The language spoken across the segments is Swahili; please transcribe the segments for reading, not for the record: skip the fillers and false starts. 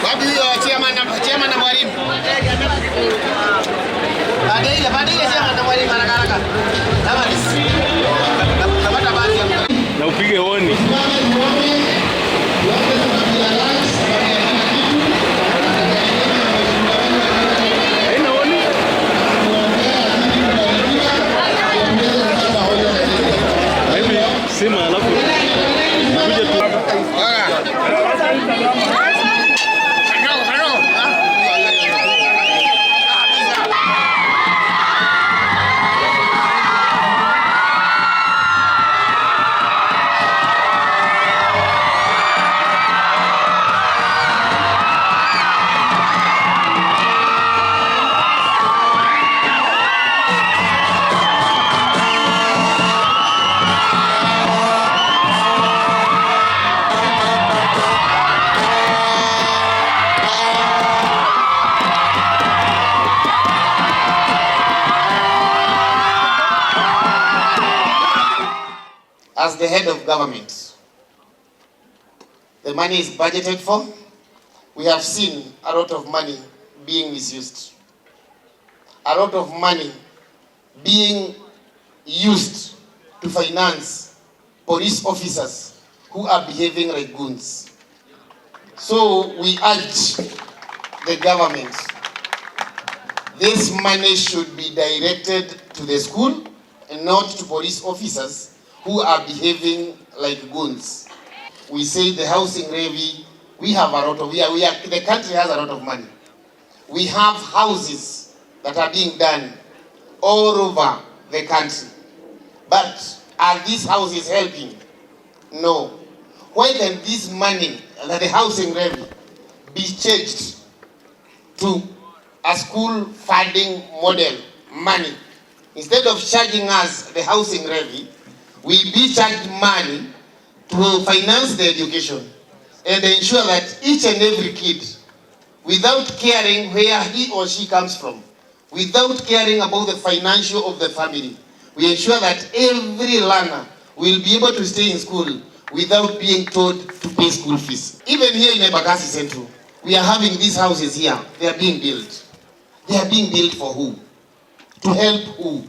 Wapi huyo chairman na mwalimu? Baadaye ile chairman na mwalimu haraka haraka. Kama napata bahati ya Na upige honi. Haina honi? Maybe sima alafu kuja tu. Kidogo kidogo. As the head of government, the money is budgeted for. We have seen a lot of money being misused, a lot of money being used to finance police officers who are behaving like goons. So we urge the government, this money should be directed to the school and not to police officers who are behaving like goons. We say the housing levy, we have a lot of, we are, the country has a lot of money. We have houses that are being done all over the country. But are these houses helping? No. Why can this money, the housing levy, be changed to a school funding model money? Instead of charging us the housing levy, we be charged money to finance the education and ensure that each and every kid, without caring where he or she comes from, without caring about the financial of the family, we ensure that every learner will be able to stay in school without being told to pay school fees. Even here in Embakasi Central, we are having these houses here. They are being built. They are being built for who? To help who?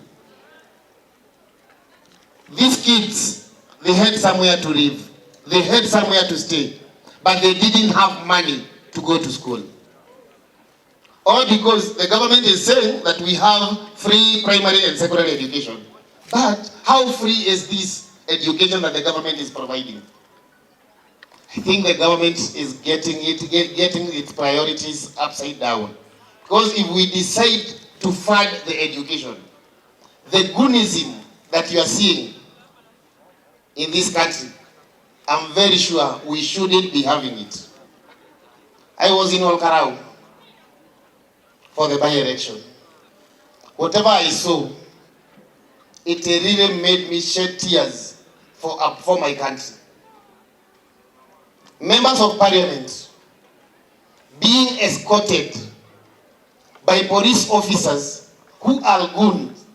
These kids, they had somewhere to live. They had somewhere to stay. But they didn't have money to go to school. All because the government is saying that we have free primary and secondary education. But how free is this education that the government is providing? I think the government is getting its priorities upside down. Because if we decide to fund the education, the goonism that you are seeing in this country, I'm very sure we shouldn't be having it. I was in Olkalou for the by-election. Whatever I saw, it really made me shed tears for my country. Members of parliament being escorted by police officers who are goons,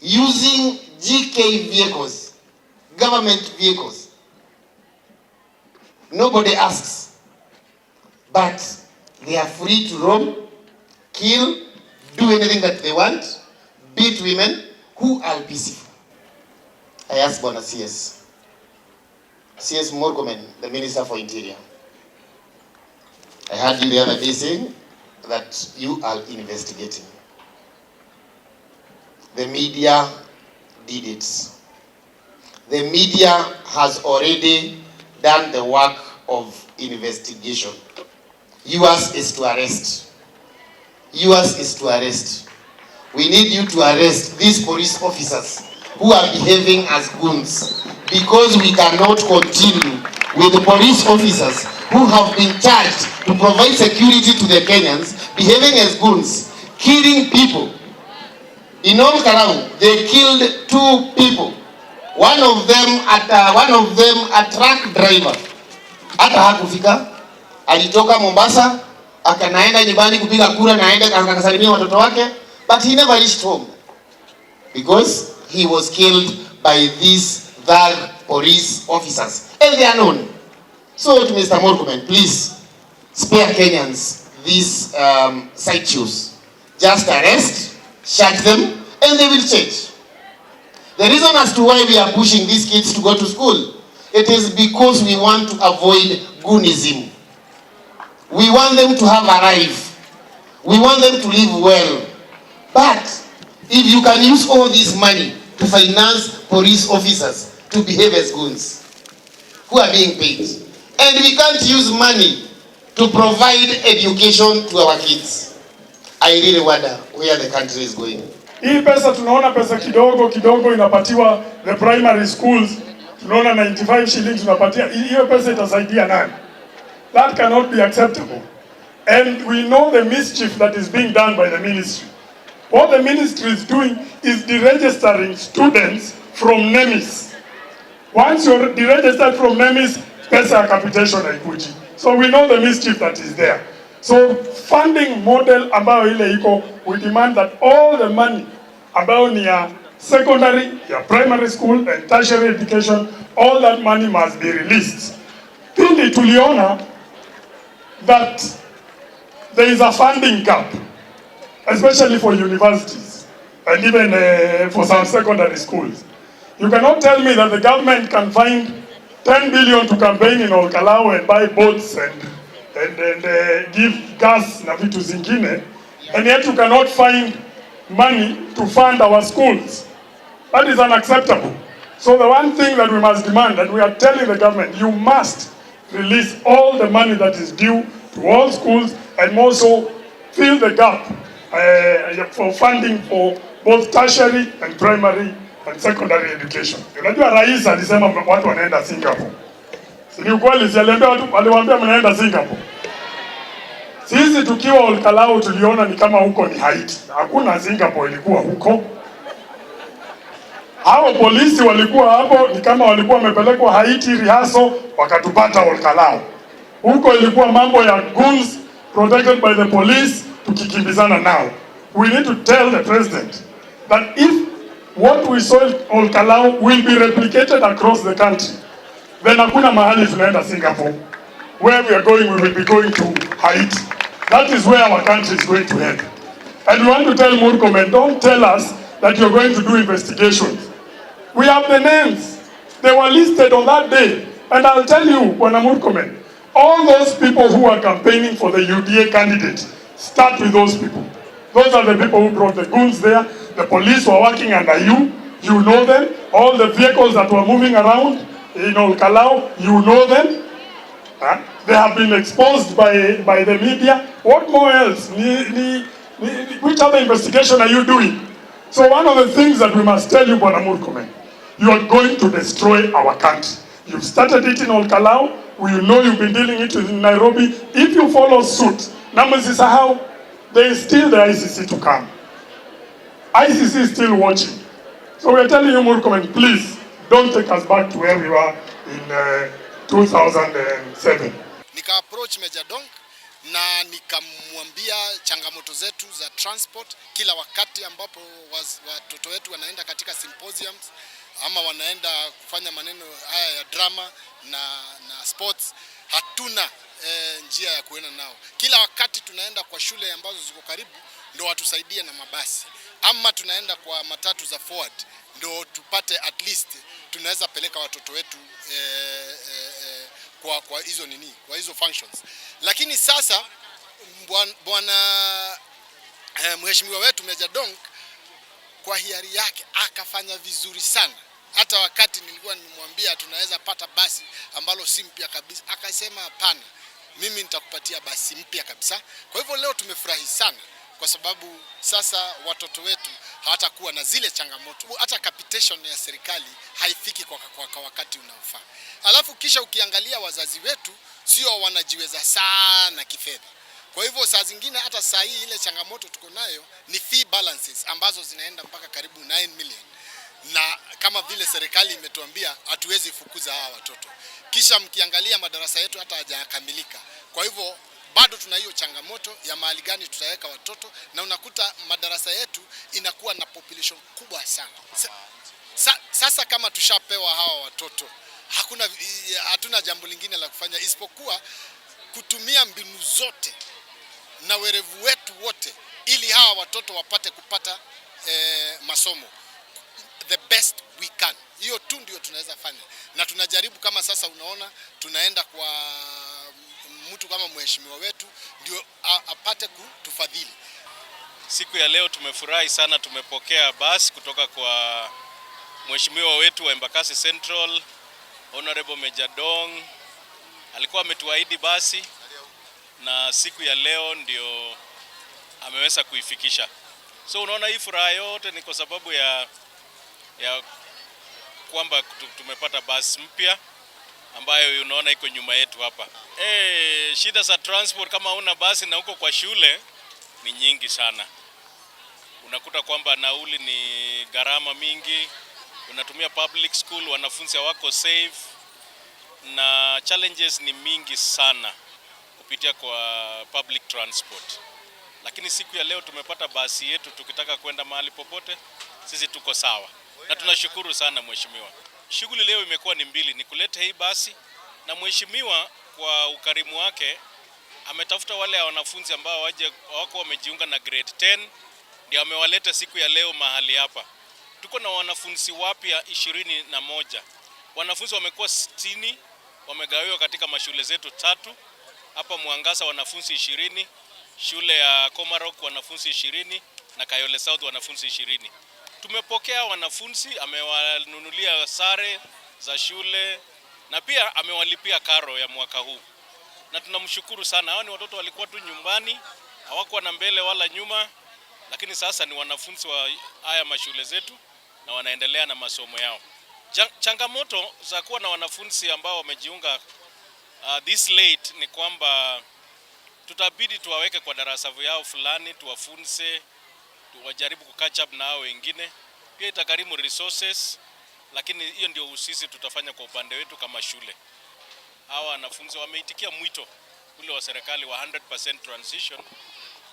using GK vehicles, government vehicles. Nobody asks, but they are free to roam, kill, do anything that they want, beat women who are peaceful. I asked Bwana CS, CS Murkomen, the Minister for Interior. I heard you the other day saying that you are investigating. The media did it. The media has already done the work of investigation. Yours is to arrest. Yours is to arrest. We need you to arrest these police officers who are behaving as goons, because we cannot continue with the police officers who have been charged to provide security to the Kenyans behaving as goons, killing people. In Olkalou, they killed 2 people. One of them a truck driver. Hata hakufika, alitoka Mombasa akanaenda nyumbani kupiga kura, naenda akasalimia watoto wake, but he never reached home because he was killed by these thug police officers, and they are known. So to Mr. Murkomen, please spare Kenyans these sideshows. Just arrest, shut them, and they will change. The reason as to why we are pushing these kids to go to school, it is because we want to avoid goonism. We want them to have a life. We want them to live well. But if you can use all this money to finance police officers to behave as goons who are being paid, and we can't use money to provide education to our kids, I really wonder where the country is going. Hii pesa tunaona pesa kidogo kidogo inapatiwa the primary schools, tunaona 95 shillings tunapatia. Hiyo pesa itasaidia nani? That cannot be acceptable. And we know the mischief that is being done by the ministry. What the ministry is doing is deregistering students from NEMIS. Once you're deregistered from NEMIS, pesa ya capitation haikuji. So we know the mischief that is there. So funding model ambayo ile iko, we demand that all the money ambayo ni ya secondary, ya primary school and tertiary education, all that money must be released. Pili, tuliona that there is a funding gap, especially for universities and even for some secondary schools. You cannot tell me that the government can find 10 billion to campaign in Olkalou and buy boats and give gas na vitu zingine, and yet you cannot find money to fund our schools. That is unacceptable. So the one thing that we must demand, and we are telling the government, you must release all the money that is due to all schools and more so fill the gap for funding for both tertiary and primary and secondary education. Unajua rais alisema watu wanaenda Singapore. Si ni ukweli? Si aliambia watu, aliwaambia mnaenda Singapore. Sisi tukiwa Olkalou tuliona ni kama huko ni Haiti. Hakuna Singapore ilikuwa huko. Hao polisi walikuwa hapo ni kama walikuwa wamepelekwa Haiti rehearsal, wakatupata Olkalou. Huko ilikuwa mambo ya goons protected by the police, tukikimbizana nao. We need to tell the president that if what we saw in Olkalou will be replicated across the country, then hakuna mahali tunaenda Singapore. Where we are going, we will be going to Haiti. That is where our country is going to head. And we want to tell Murkomen, don't tell us that you're going to do investigations. We have the names. They were listed on that day. And I'll tell you, Bwana Murkomen, all those people who are campaigning for the UDA candidate, start with those people. Those are the people who brought the goons there. The police were working under you. You know them. All the vehicles that were moving around in Olkalou, you know them. Huh? They have been exposed by the media. What more else? Which other investigation are you doing? So one of the things that we must tell you, Bwana Murkomen, you are going to destroy our country. You've started it in Olkalou. We know you've been dealing it in Nairobi. If you follow suit, na msisahau, there is still the ICC to come. ICC is still watching. So we are telling you, Murkomen, please don't take us back to where we were in 2007. Nika approach Major Donk na nikamwambia changamoto zetu za transport kila wakati ambapo watoto wetu wanaenda katika symposiums ama wanaenda kufanya maneno haya ya drama na sports, hatuna njia ya kuenda nao. Kila wakati tunaenda kwa shule ambazo ziko karibu ndo watusaidie na mabasi, ama tunaenda kwa matatu za Forward ndo tupate at least tunaweza peleka watoto wetu kwa hizo nini, kwa hizo functions. Lakini sasa bwana mheshimiwa wetu Major Donk kwa hiari yake akafanya vizuri sana. Hata wakati nilikuwa nimemwambia tunaweza pata basi ambalo si mpya kabisa, akasema hapana, mimi nitakupatia basi mpya kabisa. Kwa hivyo leo tumefurahi sana kwa sababu sasa watoto wetu hawatakuwa na zile changamoto. Hata capitation ya serikali haifiki kwa wakati unaofaa. Alafu kisha ukiangalia wazazi wetu sio wanajiweza sana kifedha. Kwa hivyo saa zingine hata saa hii ile changamoto tuko nayo ni fee balances ambazo zinaenda mpaka karibu 9 million, na kama vile serikali imetuambia hatuwezi fukuza hawa watoto. Kisha mkiangalia madarasa yetu hata hajakamilika. Kwa hivyo bado tuna hiyo changamoto ya mahali gani tutaweka watoto, na unakuta madarasa yetu inakuwa na population kubwa sana. Sasa kama tushapewa hawa watoto, Hakuna, hatuna jambo lingine la kufanya isipokuwa kutumia mbinu zote na werevu wetu wote ili hawa watoto wapate kupata masomo the best we can. Hiyo tu ndio tunaweza fanya, na tunajaribu kama sasa, unaona tunaenda kwa mtu kama mheshimiwa wetu ndio apate kutufadhili. Siku ya leo tumefurahi sana, tumepokea basi kutoka kwa mheshimiwa wetu wa Embakasi Central, Honorable Mejja Donk. Alikuwa ametuahidi basi na siku ya leo ndio ameweza kuifikisha. So unaona hii furaha yote ni kwa sababu ya kwamba tumepata basi mpya ambayo unaona iko nyuma yetu hapa. Shida za transport kama huna basi na uko kwa shule ni nyingi sana. Unakuta kwamba nauli ni gharama mingi, unatumia public school, wanafunzi hawako safe na challenges ni mingi sana kupitia kwa public transport. Lakini siku ya leo tumepata basi yetu, tukitaka kwenda mahali popote sisi tuko sawa, na tunashukuru sana mheshimiwa. Shughuli leo imekuwa ni mbili, ni kuleta hii basi na mheshimiwa kwa ukarimu wake ametafuta wale wanafunzi ambao waje wako wamejiunga na grade 10 ndio amewaleta siku ya leo mahali hapa. Tuko na wanafunzi wapya 21. Wanafunzi wamekuwa 60, wamegawiwa katika mashule zetu tatu. Hapa Mwangaza wanafunzi 20, shule ya Komarok wanafunzi 20 na Kayole South wanafunzi 20. Tumepokea wanafunzi, amewanunulia sare za shule na pia amewalipia karo ya mwaka huu, na tunamshukuru sana. Hawa ni watoto walikuwa tu nyumbani, hawakuwa na mbele wala nyuma, lakini sasa ni wanafunzi wa haya mashule zetu na wanaendelea na masomo yao. Changamoto za kuwa na wanafunzi ambao wamejiunga this late ni kwamba tutabidi tuwaweke kwa darasa yao fulani, tuwafunze, tuwajaribu ku catch up na hao wengine. Pia itagharimu resources, lakini hiyo ndio sisi tutafanya kwa upande wetu kama shule. Hawa wanafunzi wameitikia mwito ule wa serikali wa 100% transition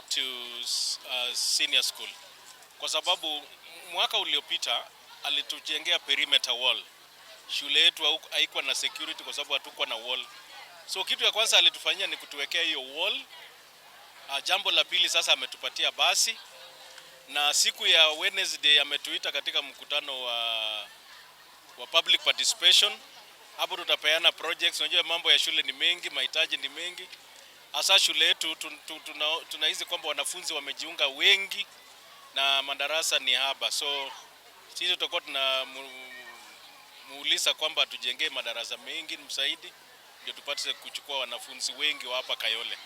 to senior school, kwa sababu mwaka uliopita alitujengea perimeter wall. Shule yetu haikuwa na security kwa sababu hatukuwa na wall. So kitu ya kwanza alitufanyia ni kutuwekea hiyo wall. Jambo la pili sasa ametupatia basi, na siku ya Wednesday ametuita katika mkutano wa public participation. Hapo tutapeana projects. Unajua mambo ya shule ni mengi, mahitaji ni mengi, hasa shule yetu tunahisi kwamba wanafunzi wamejiunga wengi na madarasa ni haba, so sisi tutakuwa tuna muuliza kwamba tujengee madarasa mengi msaidi, ndio tupate kuchukua wanafunzi wengi wa hapa Kayole.